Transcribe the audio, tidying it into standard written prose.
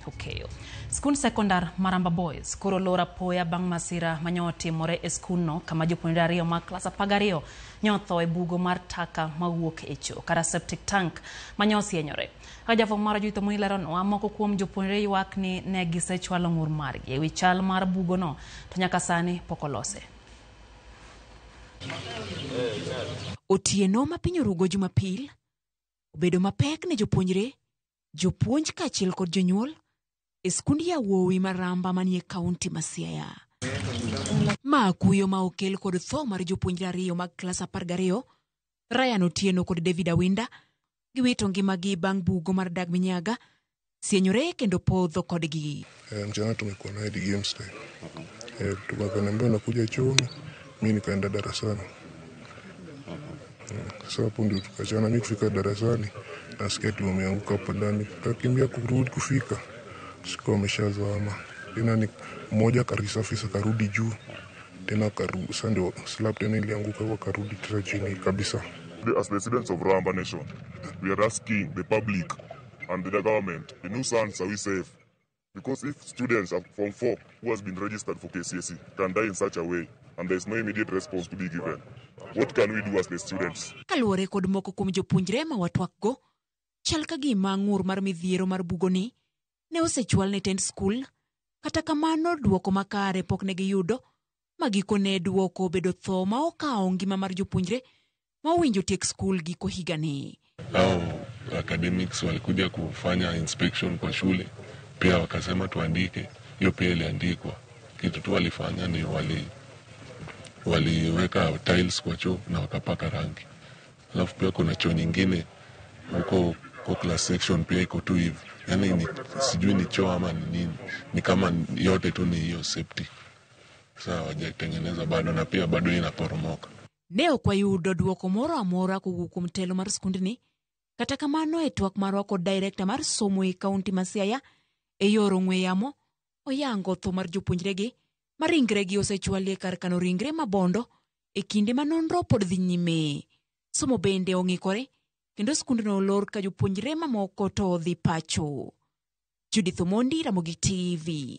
Okeyo. Skund sekondar Maramba Boys koro olor apoya bang' masira manyo otimore e skundno kama jopuonjre ariyo mag klas 12 nyo otho e bugo mar taka mawuok e choo kata septic tank manyo osienyore. Kaka jafwambo marwa Judith Omoni leronwa, moko kuom jopuonjre ywak ni ne gisechwalo ng'ur margi ewi chal mar bugono to nyaka sani pok olose. Otieno ma piny orugo Jumapil obedo mapek ne jopuonjre, jopuonj kaachiel kod jonyuol e skund yawuowi Maramba manie kaunti ma Siaya. Ma kuyo ma okel kod tho mar jopuonjre ariyo mag klas 12, Ryan Otieno kod David Awinda, giwito ngimagi bang' bugo mar dag minyaga sienyore kendo podho kodgi. Mchana tumekuwa naye hadi games time. Tukaniambia nakuja chooni, mi nikaenda darasani. Sasa hapo ndio tukachana. Mi kufika darasani nasikia ati wameanguka hapo ndani, kakimbia kurudi kufika siku wameshazama tena. Ni mmoja akaresurface akarudi juu tena sasa ndio slab tena ilianguka wakarudi tena chini kabisa. As the students of Ramba Nation, we are asking the public and the government, the new sons, are we safe? Because if students of Form 4 who has been registered for KCSE can die in such a way and there is no immediate response to be given, what can we do as the students? Kaluwore kod moko kuom jopuonjre ma watwakgo, chal ka gima ng'ur mar midhiero mar bugoni ne osechwal ne tend skul, kata kamano duoko makare pok ne giyudo, ma gikone duoko obedo tho ma okawo ngima mar jopuonjre ma owinjo tiek skul giko higani. Hao academics walikuja kufanya inspection kwa shule, pia wakasema tuandike. Hiyo pia iliandikwa. Kitu tu walifanya ni waliweka tiles kwa choo na wakapaka rangi. Alafu pia kuna choo nyingine huko kwa class section pia iko tu hivi, yaani ni, sijui ni choo ama ni nini, ni kama yote tu ni hiyo septic. Sasa hawajaitengeneza bado, na pia bado inaporomoka. Ne ok wayudo duoko moro amora kowuok kuom telo mar skundni. Kata kamano e twak marwa kod director mar somo e kaunti ma Siaya e yor ong'we yamo, oyango tho mar jopuonjregi ma ringregi osechwali e kar kano ringre ma Bondo e kinde ma nonro pod dhi nyime. Somo bende ong'ikore kendo skundno olor ka jopuonjre mamoko to odhi pacho. Judith Omondi, Ramogi TV.